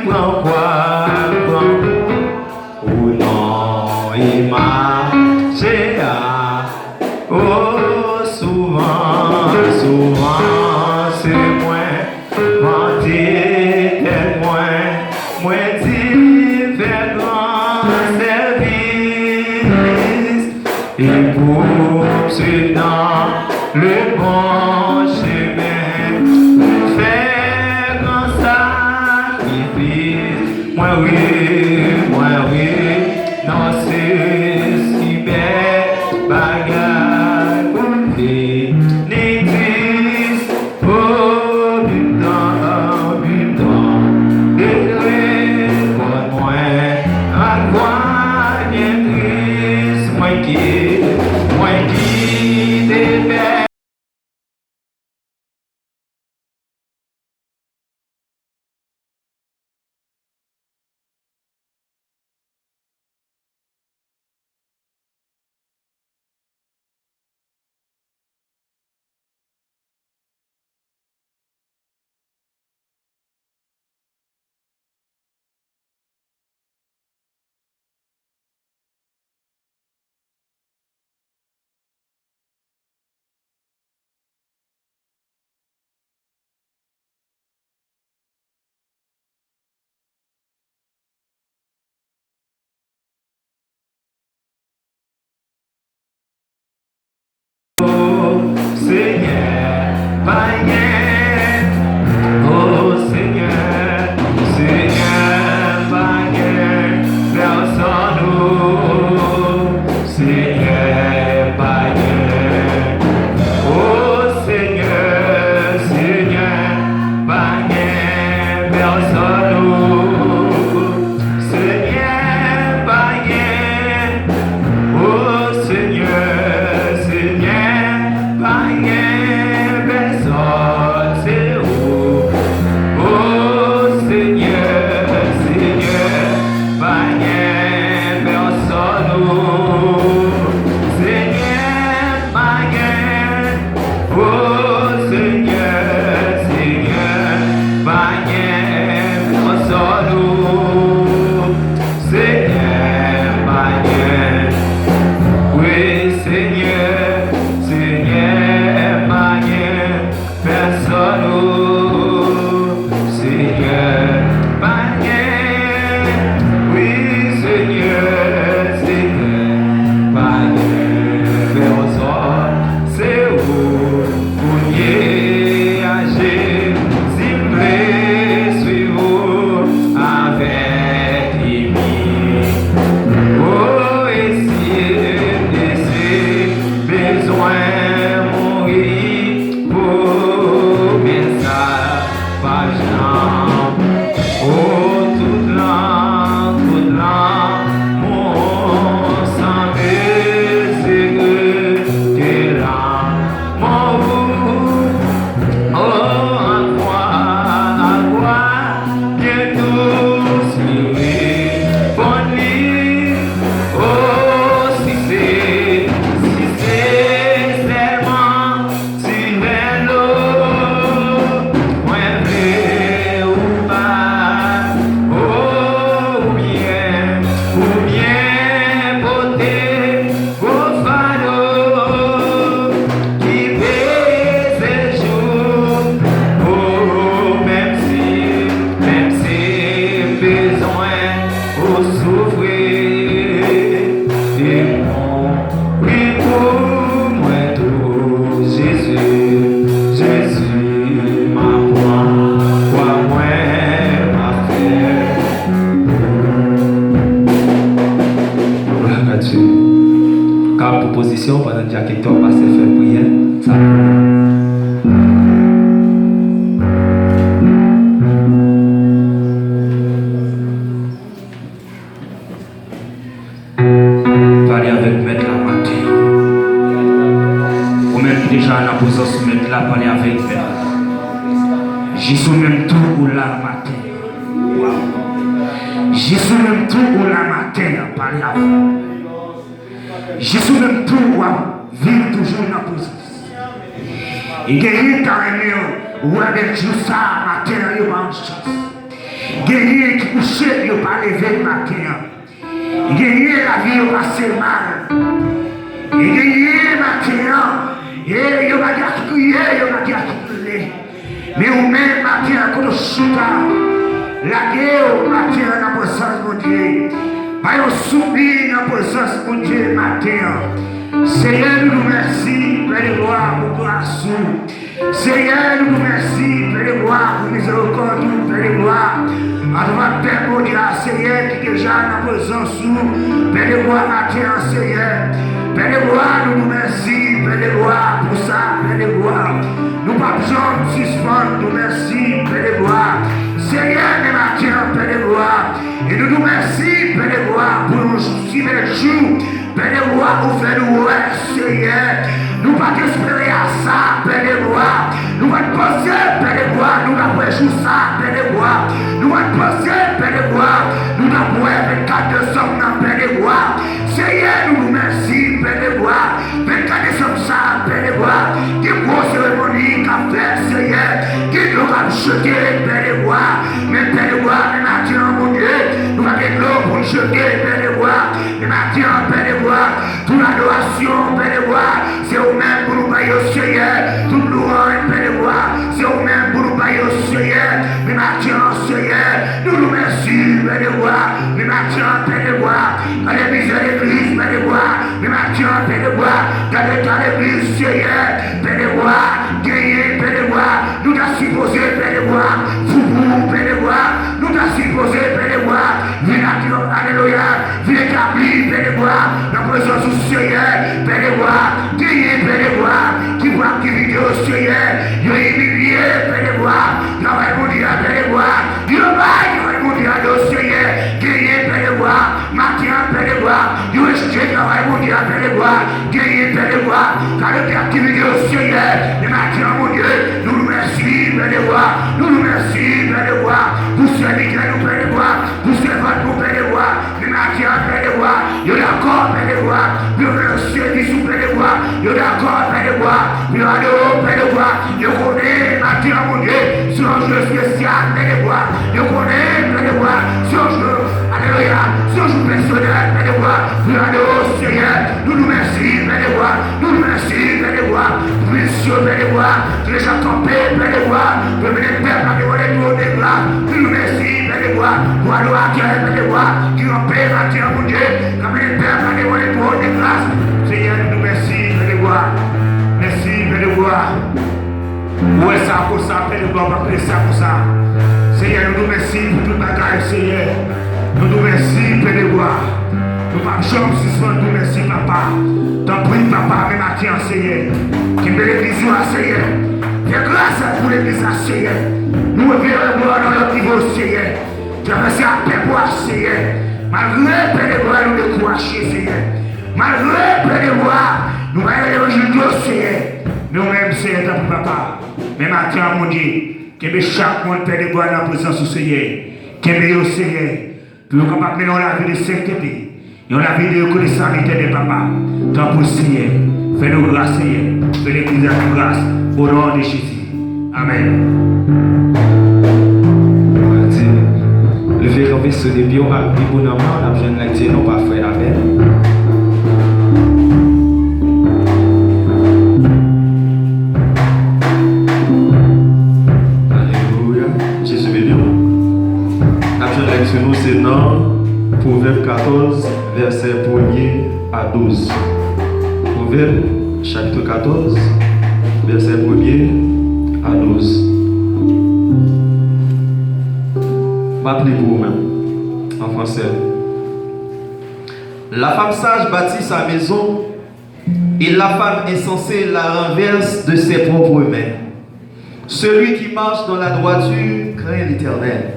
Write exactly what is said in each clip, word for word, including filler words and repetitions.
Pran kwa, pran o non e mache a. O souvan, souvan se mwen vante tèt mwen, mwen di fè gran sèvis. E pou m swiv nan le bon chemen, fè gran sakrifis. Mwen wi, mwen wi, non se si bèl bagay pou m vini tris. O, bib tan, bib tan, de reponn mwen ak vwa byen tris. Mwen ki, mwen ki te pè. Senyè, pa gen, o Senyè, Senyè, pa gen pèsonn ou. Senyè, pa gen. O Senyè, Senyè, pa gen pèsonn ou. Senyè, pa gen. O Senyè, Senyè, pa gen pèsonn, se ou. O Senyè, Senyè, pa gen pèsonn ou. Senyè, pa gen. O Senyè, Senyè, pa gen pèsonn ou. Senyè, pa gen. Wi, Senyè, Senyè, pa gen pèsonn ou. Senyè, pa gen. Wi, Senyè, Senyè, pa gen pèsonn, se ou. Kounye a, Jezi, m vle swiv ou avèk limyè. O, e si, e si m bezwen mouri, o, men sa p ap janm. O, tout lanmou, tout lanmou san mezi ke lanmou ou. O, an kwa, an kwa, byen dous li reponn li. O, si se, si se sèlman ti vèlo mwen vle ou ba, o, oubyen, oubyen pote gwo fado ki peze jou. O, menm si, menm si m bezwen ou soufri, e mouri pou mwen tou, Jezi, Jezi, m ap pran kwa mwen, m ap fè. Glwa a Dye. Ka pran pozisyon pandan dyakon Hector pase fè priyè. Sa pou nou. Pale avèk Mèt la maten. Ou menm ki deja nan prezans Mèt la, pale avèk Mèt la. Jis ou menm tou ou la maten. Waw. Jis ou menm tou ou la maten an, pale avè l. Jis ou menm tou w ap viv toujou nan prezans. E genyen ta renmen wè bèl jou sa a maten an, yo ba w chans. Genyen ki kouche, yo pa leve maten an. Genyen lavi yo pase mal. E genyen maten an, e yo pa gen ak kriye, yo pa gen ak rele. Men ou menm maten an, kote w chita, lage w maten an nan prezans Bondye. Bay yon soupir nan prezans Bondye maten an. Seyè, nou di w mèsi, Pè de glwa, pou gras ou. Seyè, nou di w mèsi, Pè de glwa, pou mizerikòd ou, Pè de glwa. Atravè pèp Bondye a, Seyè, ki deja nan prezans ou, Pè de glwa, maten an, Seyè. Pè de glwa, nou di w mèsi, Pè de glwa, pou sa, Pè de glwa. Nou p ap janm sispann di w mèsi, Pè de glwa. Seyè, men maten an, Pè de glwa. E nou di w mèsi, Pè de glwa, pou yon si bèl jou. Pè de glwa, ou fè nou wè, Seyè. Nou pa t espere a sa, Pè de glwa. Nou pa t panse, Pè de glwa, nou t ap wè jou sa, Pè de glwa. Nou pa t panse, Pè de glwa, nou t ap wè vennkat desanm nan, Pè de glwa. Seyè, nou di w mèsi, Pè de glwa. Vennkat desanm sa, Pè de glwa, gen gwo seremoni k ap fèt, Seyè. Gen dlo k ap jete, Pè de glwa. Men, Pè de glwa, men maten an, Bondye, nou pa gen dlo pou n jete, Pè de glwa. Men maten an, Pè de glwa, tout adorasyon, Pè de glwa, se ou menm pou nou bay yo, Seyè. Tout lwanj, Pè de glwa, se ou menm pou nou bay yo, Seyè. Men maten an, Seyè, nou di w mèsi, Pè de glwa. Men maten an, Pè de glwa, gade mizè legliz, Pè de glwa. Men maten an, Pè de glwa, gade eta legliz, Seyè. Pè de glwa, genyen, Pè de glwa, nou ta sipoze, Pè de glwa, fou pou ou, Pè de glwa, nou ta sipoze, Pè de glwa, vin ak yo, alelouya, vin etabli, Pè de glwa, nan prezans ou, Seyè, Pè de glwa, genyen, Pè de glwa, ki pou aktivite yo, Seyè, yo imilye, Pè de glwa, travay Bondye a, Pè de glwa, yo bay travay Bondye a, yo, Seyè, genyen, Pè de glwa, maten an, Pè de glwa, yo rejte travay Bondye a, Pè de glwa, genyen, Pè de glwa, gade ki aktivite yo, Seyè, men maten an, Bondye, nou di w mèsi, Pè de glwa, nou di w mèsi, Pè de glwa, pou sèvitè nou, Pè de glwa, pou sèvant nou, Pè de glwa, men maten an, Pè de glwa, yo dakò, Pè de glwa, pou yo fè sèvis ou, Pè de glwa, yo dakò, Pè de glwa, pou yo adore w, Pè de glwa, yo konnen maten an, Bondye, se yon jou espesyal, Pè de glwa, yo konnen, Pè de glwa, se yon jou, alelouya, se yon jou pèsonèl, Pè de glwa, pou yo adore w, Seyè, nou di w mèsi, Pè de glwa, nou di w mèsi, Pè de glwa, pou misyon, Pè de glwa, ki deja kanpe, Pè de glwa, pou yo mennen pèp la devan lètwòn de gras, nou di w mèsi, Pè de glwa, pou adoratè, Pè de glwa, ki kanpe maten an, Bondye, k ap mennen pèp la devan lètwòn de gras. Seyè, nou di w mèsi, Pè de glwa. Mèsi, Pè de glwa. Ou wè sa konsa, Pè de glwa, w pa p lese sa konsa. Seyè, nou di w mèsi pou tout bagay, Seyè. Nou di w mèsi, Pè de glwa. Nou p ap janm sispann di w mèsi, papa. Tanpri, papa, men maten an, Seyè. Kenbe legliz ou a, Seyè. Fè gras pou legliz la, Seyè. Nou reveye w nan yon lòt nivo, Seyè. Travèse ak pèp ou a, Seyè. Malgre, Pè de glwa, nou dekouraje, Seyè. Malgre, Pè de glwa, nou pa gen levanjil dlo, Seyè. Men ou menm, Seyè, tanpri, papa. Men maten an, Bondye, kenbe chak moun, Pè de glwa, nan prezans ou, Seyè. Kenbe yo, Seyè. Pou yo kapab mennen yon lavi de sentete, yon lavi de rekonesans, Letènèl Papa. Tanpri, Seyè, fè nou gras, Seyè. Fè legliz la nou gras. O non de Jezi. Amèn. Mwen di, leve kanpe sou de pye w ak bib ou nan men w, n ap jwenn lèkti nou pa frè. Amèn. Alelouya. Jezi beni w. N ap jwenn lèkti nou se nan Pwovèb katòz, vèsè premye a douz. Pwovèb, chapit katòz, vèsè premye a douz. M ap li pou ou menm, an fransè. La femme sage bâtit sa maison, et la femme insensée la renverse de ses propres mains. Celui qui marche dans la droiture craint l'Éternel,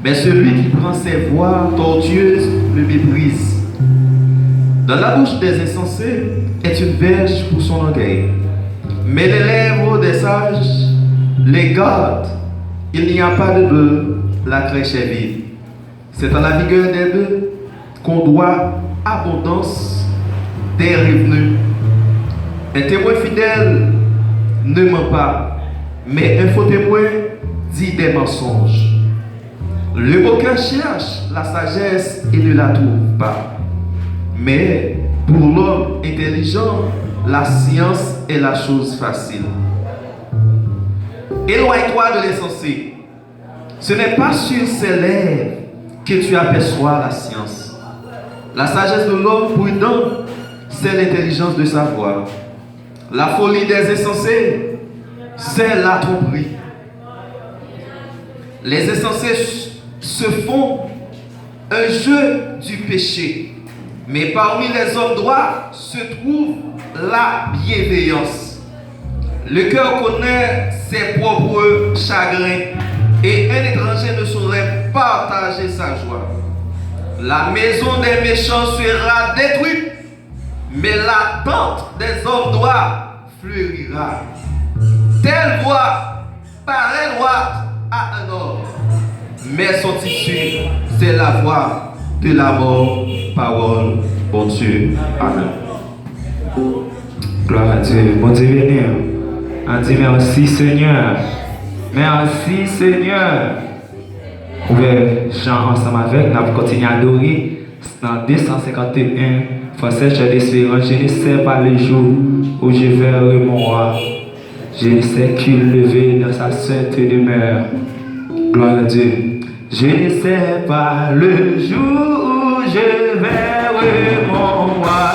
mais celui qui prend ses voies tortueuses le méprise. Dans la bouche des insensés est une verge pour son orgueil, mais les lèvres des sages les gardent. Il n'y a pas de bœuf, la crèche est vide. C'est à la vigueur des bœufs qu'on doit abondance des revenus. Un témoin fidèle ne ment pas, mais un faux témoin dit des mensonges. Le beau cœur cherche la sagesse et ne la trouve pas. Mais pour l'homme intelligent, la science est la chose facile. Éloigne-toi de l'insensé. Ce n'est pas sur ses lèvres que tu aperçois la science. La sagesse de l'homme prudent, c'est l'intelligence de sa voix. La folie des insensés, c'est la tromperie. Les insensés se font un jeu du péché, mais parmi les hommes droits se trouve la bienveillance. Le cœur connaît ses propres chagrins, et un étranger ne saurait partager sa joie. La maison des méchants sera détruite, mais la tente des hommes droits fleurira. Telle voie paraît droite à un homme, mais son issue, c'est la voie de la mort. Parole, Bondye. Amen. Glwa a Dye. Bondye beni w. Ann di mèsi Senyè. Mèsi Senyè. Ouvè jan ansanm avèk n ap kontinye adore. Nan de san senkant e en, Français Cher d'Espérance, je ne sais pas le jour où je verrai mon roi. Je ne sais qu'il lever dans sa sainte demeure. Gloire à Dieu. Je ne sais pas le jour où je verrai mon roi,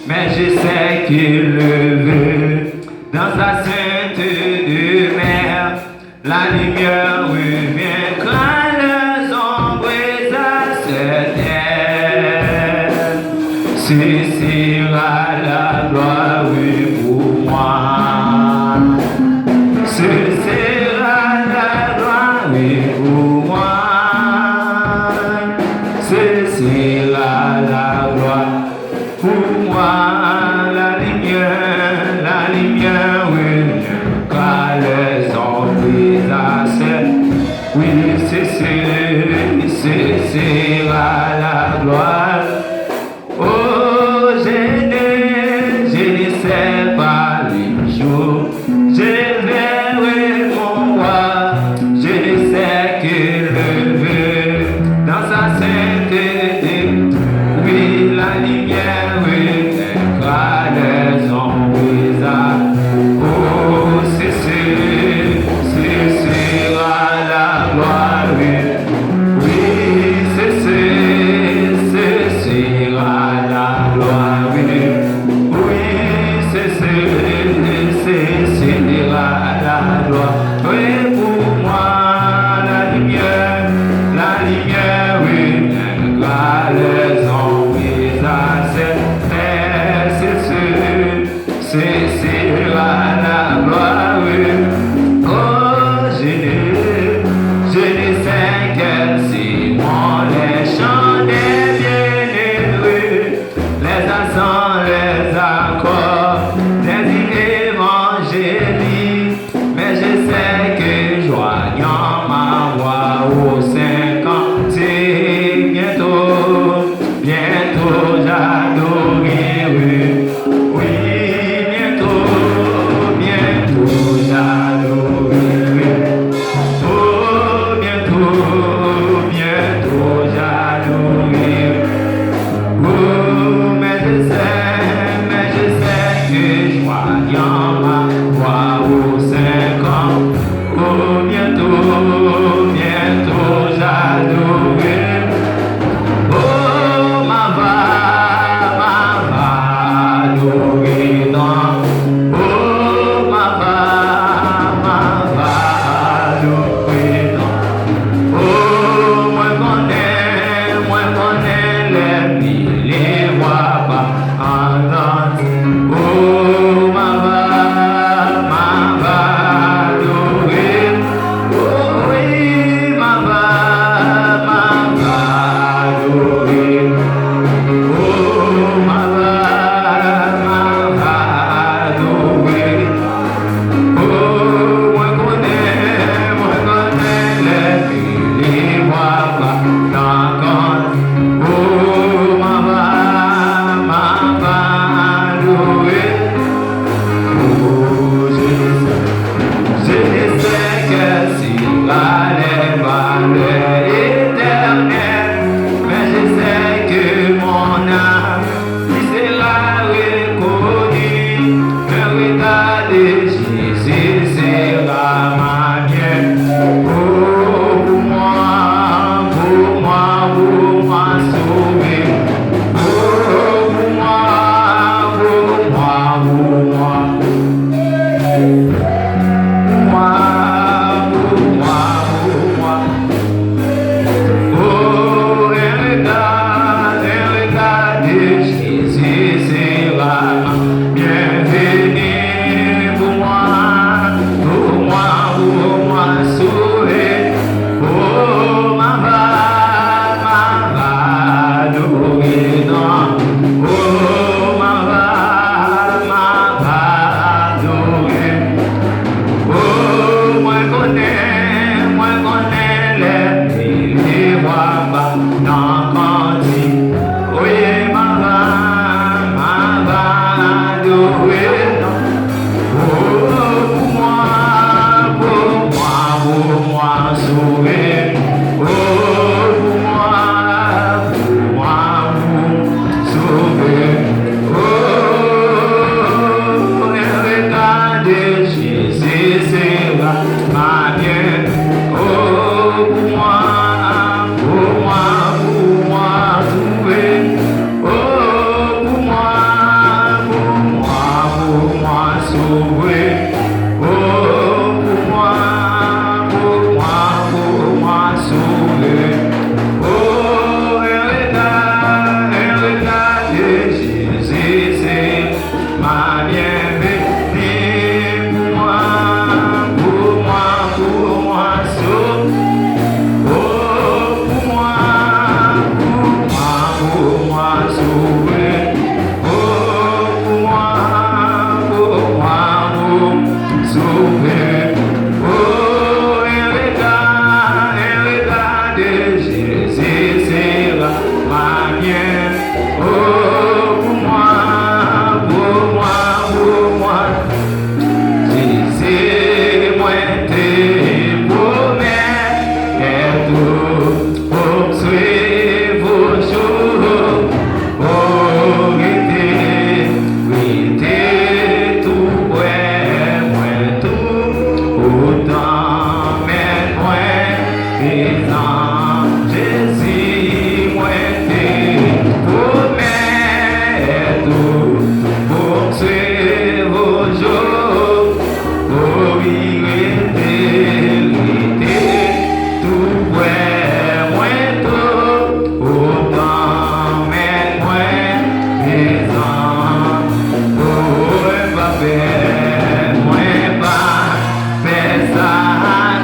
mais je sais qu'il lever dans sa sainte demeure. La lumière reviendra, les ombres à cette terre. Ce sera la gloire pour moi. Ce sera la gloire pour moi. Ce sera la gloire. Pour moi, la lumière, la lumière revient, car les ombres à cette. Oui, ce, ce, ce sera la gloire. Oh, je ne, je ne sais pas le jour. Je verrai mon roi, je sais que le feu dans sa sainteté. Oui, la lumière renaîtra des ombres à. Oh, ce, ce, ce sera la gloire. Oui, ce Papa, nan kantik, oye, m a va, m a va adore non. Oh, pou mwen, pou mwen, pou mwen sove. Oh, pou mwen, pou mwen, pou mwen sove. Oh, e regade Jezi sera ma bien. Oh, pou mwen, pou mwen, pou mwen sove. Oh, pou mwen, pou mwen, pou mwen sove. Oh, pou mwen, pou mwen, pou mwen sove. Oh, e regade, e regade Jezi se ma bien-aimée, pou mwen, pou mwen, pou mwen sove. Oh, pou mwen, pou mwen, pou mwen sove. Oh, pou mwen, pou mwen, pou mwen sove. Oh, e regade, e regade Jezi sera ma bien. Oh, pou mwen, pou mwen, pou mwen. Jezi, mwen te pwomèt ou pou m swiv ou jou. Oh, rete, rete tou prè mwen tou, otan mèt mwen. Prezan Jezi, mwen te pwomèt ou pou m swiv ou jou. O wi, rete, rete tou prè mwen tou, otan mèt mwen prezan. O, mwen pa pè, mwen pa pè sa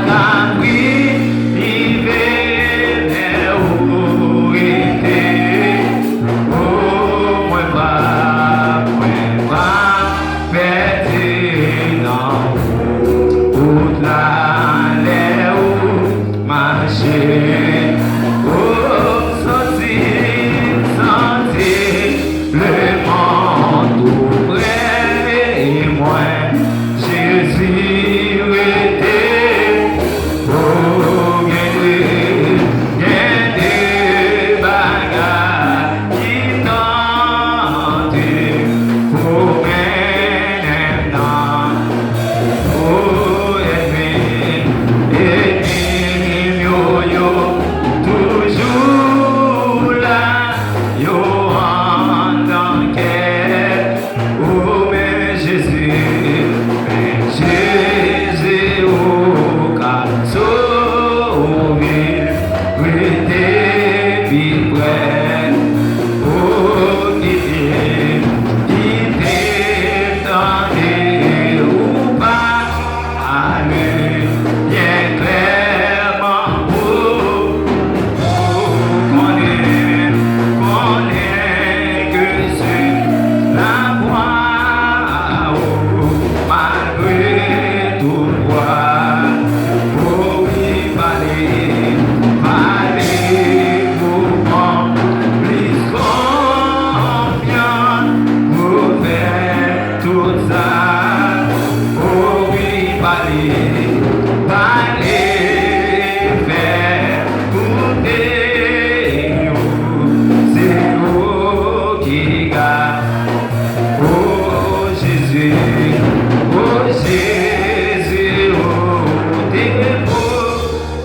k ap rive lè ou rete. O, mwen pa, mwen pa pèdi nan wout la lè ou mache. O, m santi, m santi lemonn tou prè mwen. Jezi rete. O, gen de, gen de bagay ki tante pou mennen m nan. O, ènmi, ènmi m yo, yo toujou la, yo andan kè. O, men Jezi, men Jezi, ou ka sove, rete pi prè. O, kite, kite m tande ou pale byen klèman pou ou konnen, konnen ke se lavwa ou, malgre tout vwa. O wi, pale, pale pou mwen plis konfyans pou fè tout sa. O wi, pale, pale, fè koute yo, se ou ki ka. O Jezi, o Jezi, ou te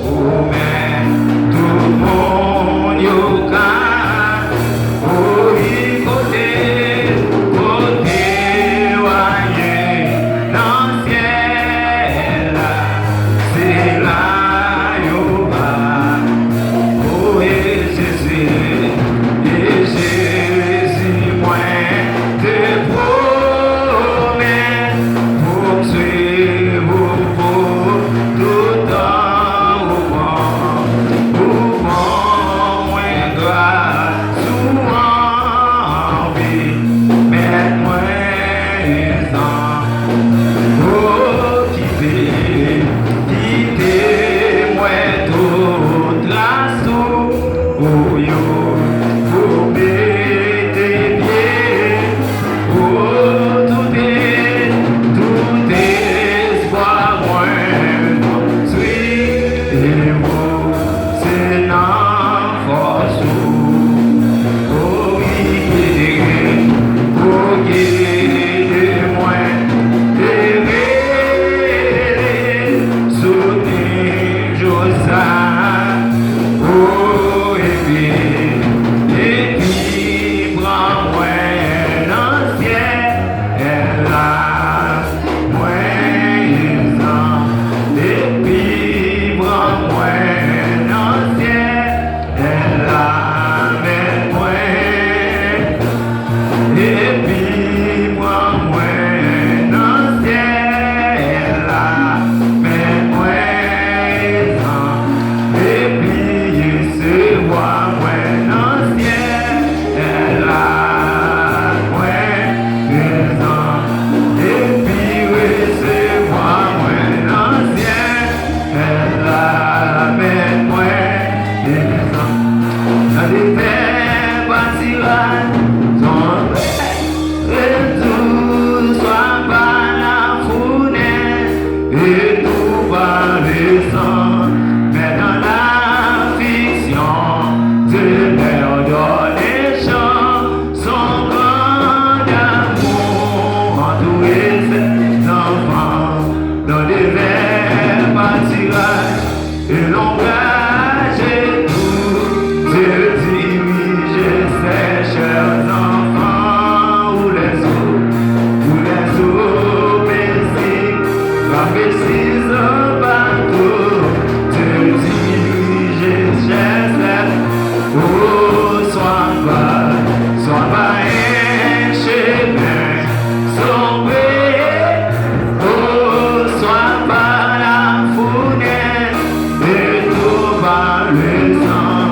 pwomèt tout moun yo ka. O wi, kote, kote w a ye nan syèl la, se la yo va. O e Jezi, e Jezi, mwen te pwomèt pou m swiv ou pou toutan ou pran, ou pran mwen gras ou anvi mèt mwen san. O kite, kite mwen tout tras ou. Fè patiraj, son et tout soit par la fournaise, et tout par le sang, mais dans l'affliction, Dieu leur donne un chant, son grand amour entoure ses enfants, dans le désert pâturage et l'ombrage et tout, Dieu dirige ses chers enfants, où les eaux, où les eaux paisibles rafraîchissent partout, Dieu dirige ses chers, oh, soit par, soit par un chemin sombre, oh, soit par la fournaise, et tout par le sang,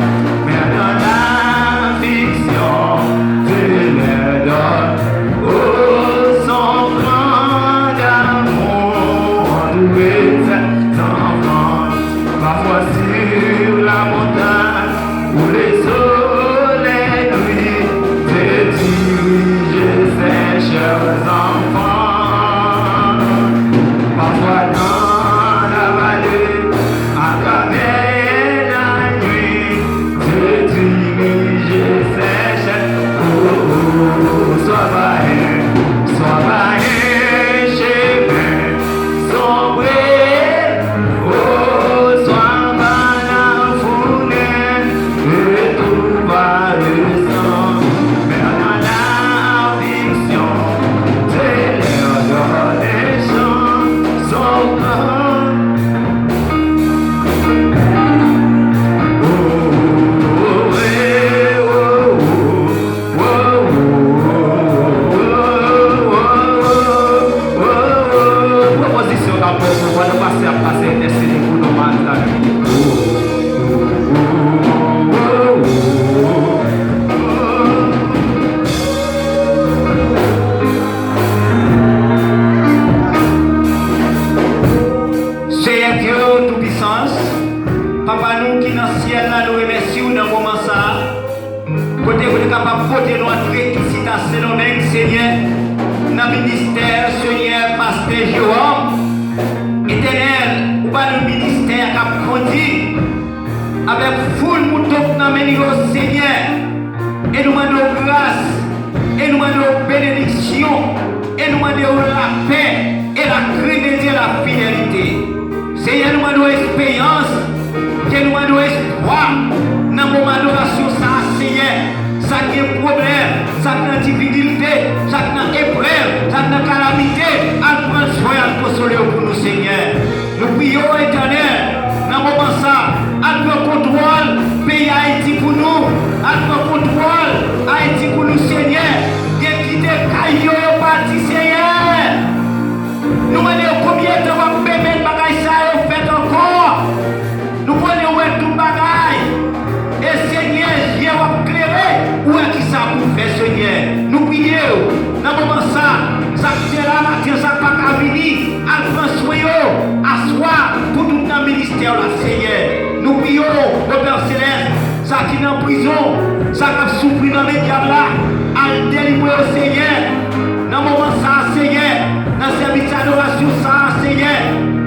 mais dans l'affliction, Dieu leur donne, oh, son grand amour, entoure ses enfants, parfois sur la montagne, où le soleil brille, Dieu dirige ses chers enfants. Parfois dans la vallée, à travers la nuit, Dieu dirige ses chers. Oh, oh, oh, soit par un, soit par un chemin sombre, oh, soit par la fournaise, et tout par le sang, mais dans l'affliction, Dieu leur donne un chant, son grand. Oh, oh, oh, eh, oh, oh. Pwopozisyon k ap fèt sou fwa nou pase ap pase entèsede pou nou madanm. Seyè Dye Toupisans, Papa nou ki nan syèl la, nou remèsye w nan moman sa a. Kote pou nou kapab pote nou antre isit a Sendomeng, Senyè, nan ministè, Senyè, pastè Jerome. Etènèl, ou ba nou ministè a k ap kondi avèk foul mouton k nan men li yo, Senyè. E nou mande w gras, e nou mande w benediksyon, e nou mande w lapè, e la krent de Dye, la fidelite. Senyè, nou mande w esperyans, ke nou mande w espwa nan moman adorasyon sa a, Senyè. Sa k gen pwoblèm, sa k nan difikilte, sa k nan eprèv, sa k nan kalamite, al pran swen, al konsole yo pou nou, Senyè. Nou priye w, Etènèl, nan moman sa, al pran kontwòl peyi Ayiti pou nou, al pran kontwòl Ayiti pou nou, Senyè. Gen kite kay yo, yo pati, Senyè. Nou mande w konbyen tan w ap pèmèt bagay sa yo fèt ankò. Nou konnen w wè tout bagay. E Senyè, je w ap klere, ou wè kisa pou w fè, Senyè. Nou priye w nan moman sa, sa k te la maten, sa k pa ka vini, al pran swen yo aswè pou tout nan ministè w la, Senyè. Nou priye w, o Pè Selès, sa ki nan prizon, sa k ap soufri nan men dyab la, al delivre yo, Senyè. Nan moman sa a, Senyè, nan sèvis adorasyon sa a, Senyè,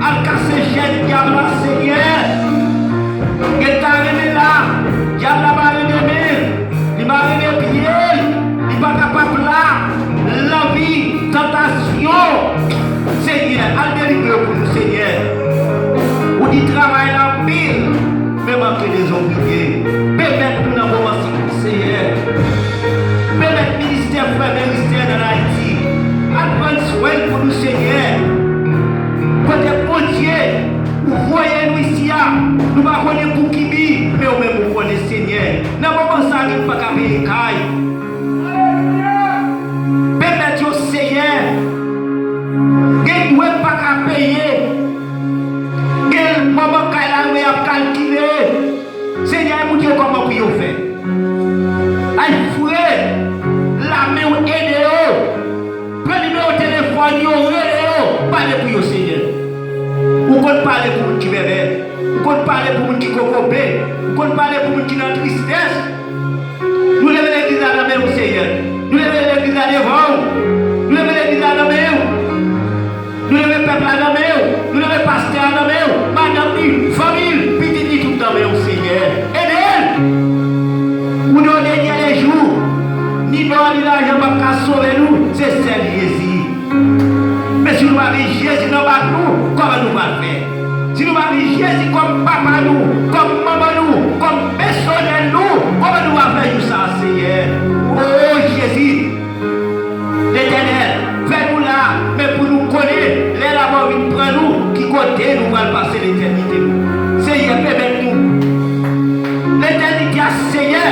al kase chèn dyab la, Senyè. Gen ta renmen la, dyab la pa renmen men, li pa renmen pye l, li pa kapab la, lanvi, tantasyon. Senyè, al delivre yo pou nou, Senyè. Ou di travay la anpil, men manke de zonbidye. Pèmèt nou nan moman sa, Senyè. Pèmèt ministè frè Meristè nan Ayiti al pran swen l pou nou, Senyè. Kote Bondye ou voye nou isi a, nou pa konnen pou ki bi, men ou menm ou konnen, Senyè. Nan moman sa a, nou pa ka peye kay. Pèmèt yo, Senyè. Gen dwèt pa ka peye. Gen moman kay la rive y ap kalkile. Senyè, pou di yo kòman pou yo fè. Ay, frè, lame w ede yo. Pran nimewo telefòn yo, rele yo. Pale pou yo, Senyè. Ou konn pale pou moun ki bèbè. Ou konn pale pou moun ki kokobe. Ou konn pale pou moun ki nan tristès. Lajan p ap ka sove nou, se sèl Jezi. Men si nou pa gen Jezi nan bak nou, kòman nou pral fè? Si nou pa gen Jezi kòm papa nou, kòm manman nou, kòm misyonè nou, kòman nou pral fè jou sa a, Senyè? O Jezi, Letènèl, fè nou la, men pou nou konnen, lè lanmò vin pran nou, ki kote nou pral pase letènite nou. Senyè, pèmèt nou. Letènite a, Senyè,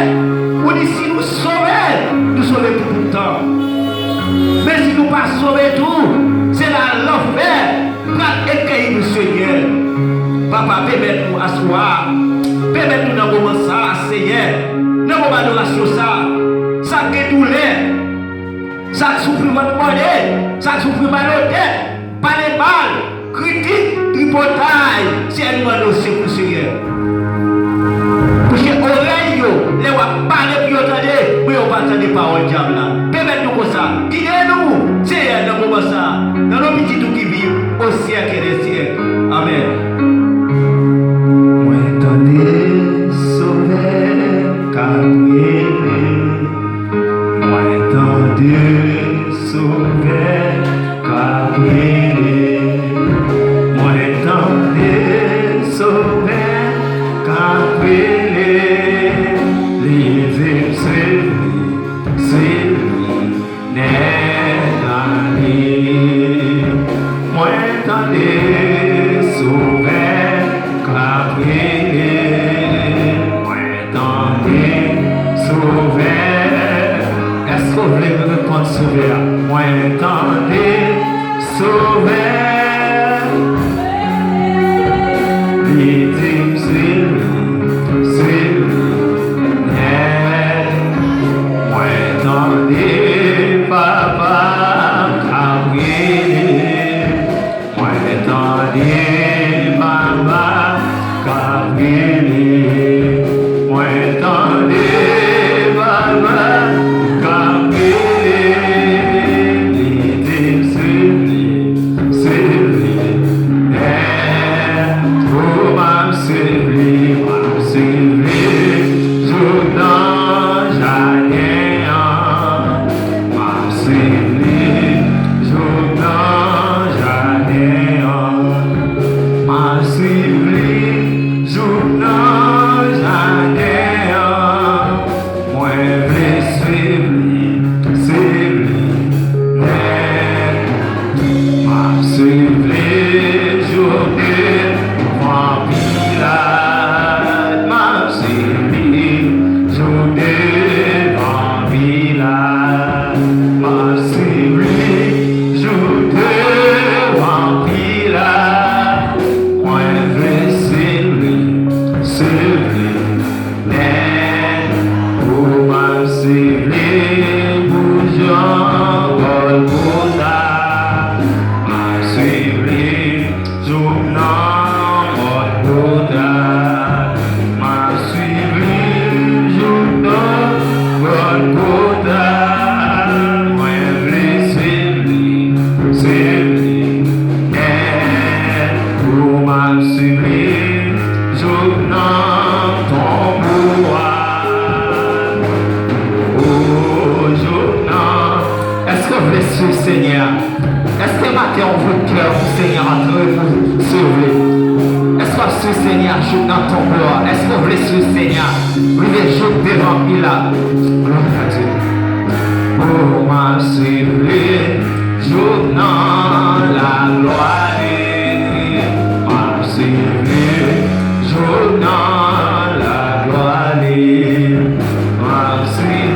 ou di si nou sove, nou sove pou tout tan. Men si nou pa sove tou, se la lanfè pral ekeyi nou, Senyè. Papa, pèmèt nou aswè a, pèmèt nou nan moman sa a, Senyè, nan moman adorasyon sa a, sa k gen doulè, sa k soufri vant mòde, sa k soufri mal odè, pale mal, kritik, tripotay, Senyè, nou mande w sekou, Senyè. Bouche orèy yo, lè w ap pale pou yo tande, men yo pa tande pawòl dyab la. Pèmèt nou konsa. Gide nou, Senyè, nan moman sa a. Nan non Pitit ou ki viv, o syèk dè syèk. Amèn. Mwen tande Sovè k ap rele. Mwen tande Sovè k ap rele. Mwen tande Sovè k ap rele. Li di m se li, se li, nèg ale. Mwen tande Sovè k ap rele. Mwen tande Sovè. Èske w vle rekonèt Sovè a? Mwen tande Sovè. Li di m se li, se li, nèt. Mwen tande papa k ap rele. Mwen tande papa k ap rele. Mwen tande papa k ap rele. Li di m se li, se li, nèt. O, m ap suiv li, m ap suiv li jouk nan jaden an. M ap suiv li jouk nan jaden an. M ap suiv li jouk nan jaden an. Mwen vle suiv li, suiv li nèt. M ap suiv li jouk devan Pilat. M ap suiv li jouk devan Pilat. M ap suiv li jouk devan Pilat. Mwen vle suiv li, suiv li nèt. O, m ap suiv li boujan Gòlgota. M ap suiv li jouk nan Gòlgota. M ap suiv li jouk nan Gòlgota. Mwen vle suiv li, suiv li nèt. O, m ap suiv li jouk nan tonbo a. O, jouk nan. Èske w vle suiv Senyè a? Èske maten an w vle kè pou Senyè a antre pou sove? Èske w ap suiv Senyè a jouk nan tonbo a? Èske w vle suiv Senyè a rive jouk devan Pilat? Glwa a Dye. O, m ap suiv li jouk nan laglwa li. M ap suiv li jouk nan laglwa li. M ap suiv